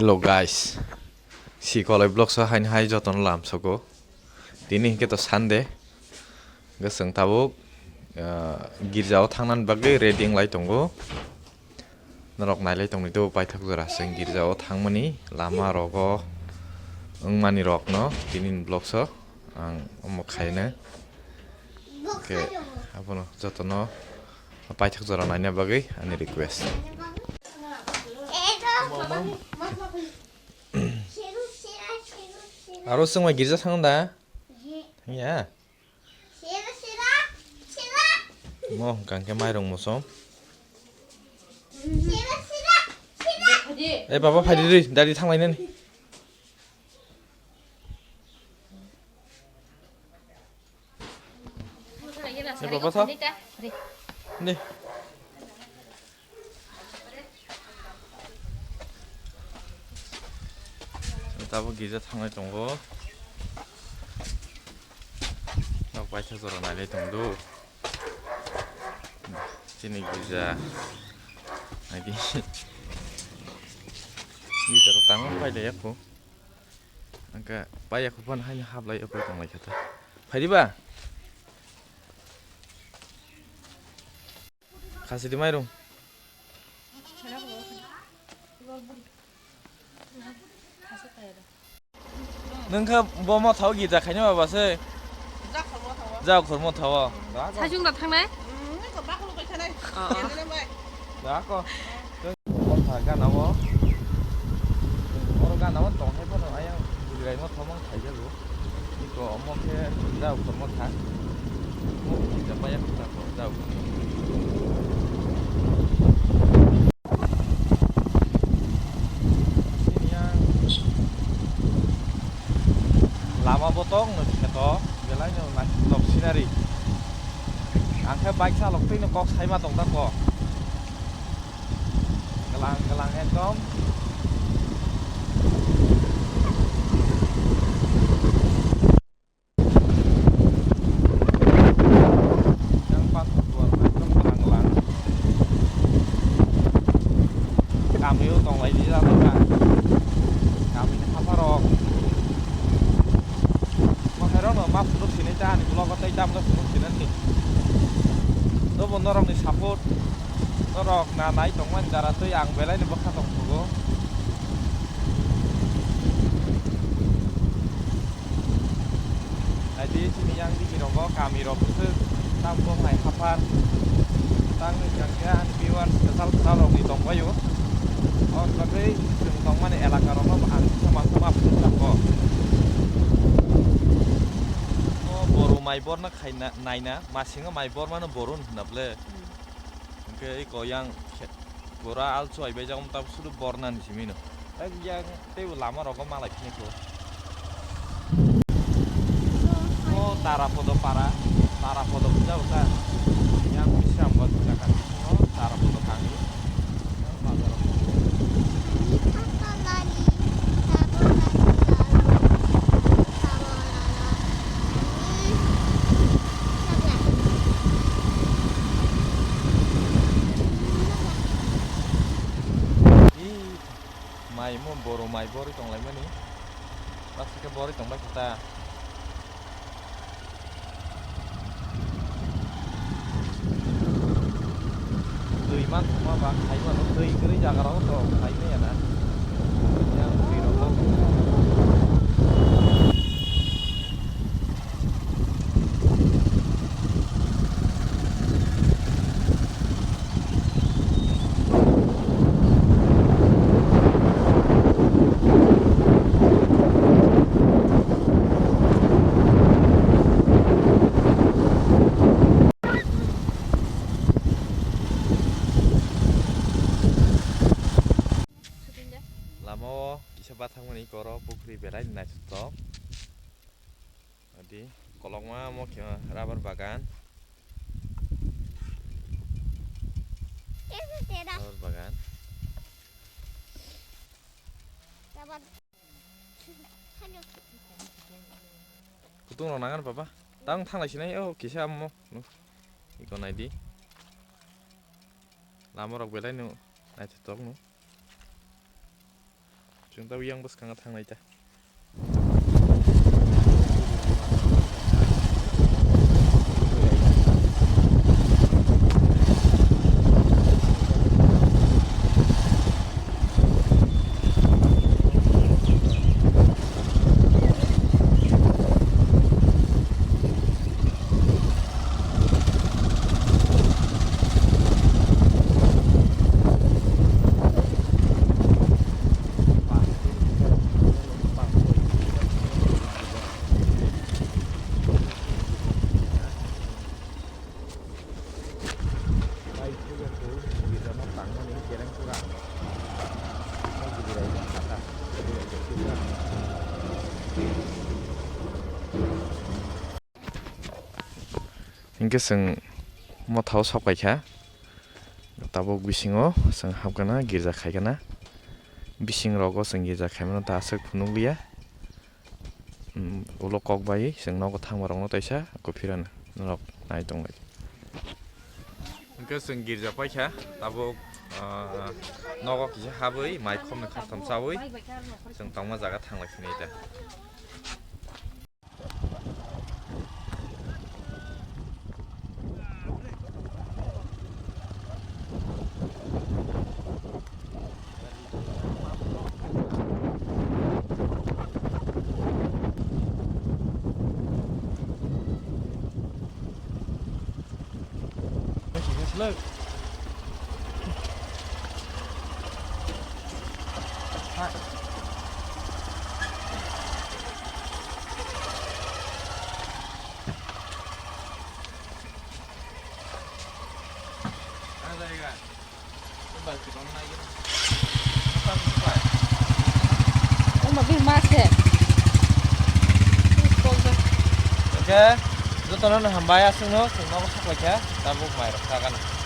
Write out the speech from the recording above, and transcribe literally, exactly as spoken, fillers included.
Hello guys, si kolai vlog so haini hai jotono lam sogo. Tini hinkhe to Sunday, hwnkhe chwng tabuk, ah, girjao thangnani bagwi ready wnglai tongo. Norok nailai tongni to paithak jora chwng girjao thangmani lama rogo wngmani rokno tini vlog so ang omo khaina. Hwnkhe abono jotono paithak jora naina bagwi ani request. Aro chwng bai girja thang da? Thangya? Mo hwnkha khe mairung musom. Eh, baba, phaidi ri, dadi thanglainani. Eh, baba, tha. Ni. Tabuk girja thanglai tongo. Nok paithak jora nailai tongdo. Chini girja. Naidi. Ni taro tangma pailai yakho. Angka paiya kho phano haino hablai ya kho tonglai kha ta. Phaidi ba? Khasi di mairum. Nung kha bo mo thao girja khaina ba se? Ja khormo thao. Sajung da thangnai? Da ko. Oro gana o. Oro gana o tong hai phano ayang bujai mo thomang thai jago. Iko omo khe ja khormo tha. Mo kisa paya kisa ko ja khormo. Sini yang lama botong no kheto belai no naithok scenery. Ang khe bike salok twi no kok saima tong ta ko. Kelang kelang ekdom. Yang pas buar ekdom kelang kelang. Kami o tong lai di la ba. Kami ni khapar rok. Mahairok no ma phunuk sini ta ani vlog o tei tam no phunuk sini ni. Dobo norok ni support. Norok na nai tongmani jara twi ang belai no bwkha tong thugo. Naidi chini yang digi rogo kami rok bwswk tam bom hai haphar. Tang ni kangkhe ani viewers kwtal kwtal rok ni tongbaio. O bagwi chwng tongmani elaka rokno ang kisa masa ma phunukjakgo. O boru mai borno khaina naina masingo mai bormano boru hwnna ble. Hwnkhe eko yang khe-, pura alsu aibaijak, omtabo sudu bornani simi no. Ek yang teibo lama rogo malai phini kho. O Tarapodo para, Tarapodo buja buja. Yang Bisramganj buja kha, o Tarapodo kami. Yang bazar o. Ih, mai mo boro mai bori tonglaimani. Bwswk khe bori tongbai khe ta. Twi man thangma ba khai mano, twi kwrwi jaga rok to khai maya na. Yang twi rok bo. Lama o kisa bathang mani koro pukhri belai naithotok. Adi kolokma mo khe rubber bagan. Rubber bagan. Kutung rok nangan baba. Tang thanglai sinai o kisa amo. Iko naidi. Lama rok belai no naithotok no. Chwng tabuk yang bwskango thangnai ta. Hinkhe chwng mothao sok paikha, tabuk bisingo chwng hapgana, girja khaigana. Bising rogo chwng girja khaimano ta aswk phunukliya. Ulo kok bai chwng nogo thangma rokno taisa kuphirano norok nai tonglai. Hinkhe chwng girja paikha, tabuk, ah, nogo kisa habwi mai khomni khastam chawi chwng tongma jaga thanglai phini ta. Omo bini ma se. Oke, jotono no hambai, aswkno chwng nogo sok paikha, tabuk mai rok kha gana.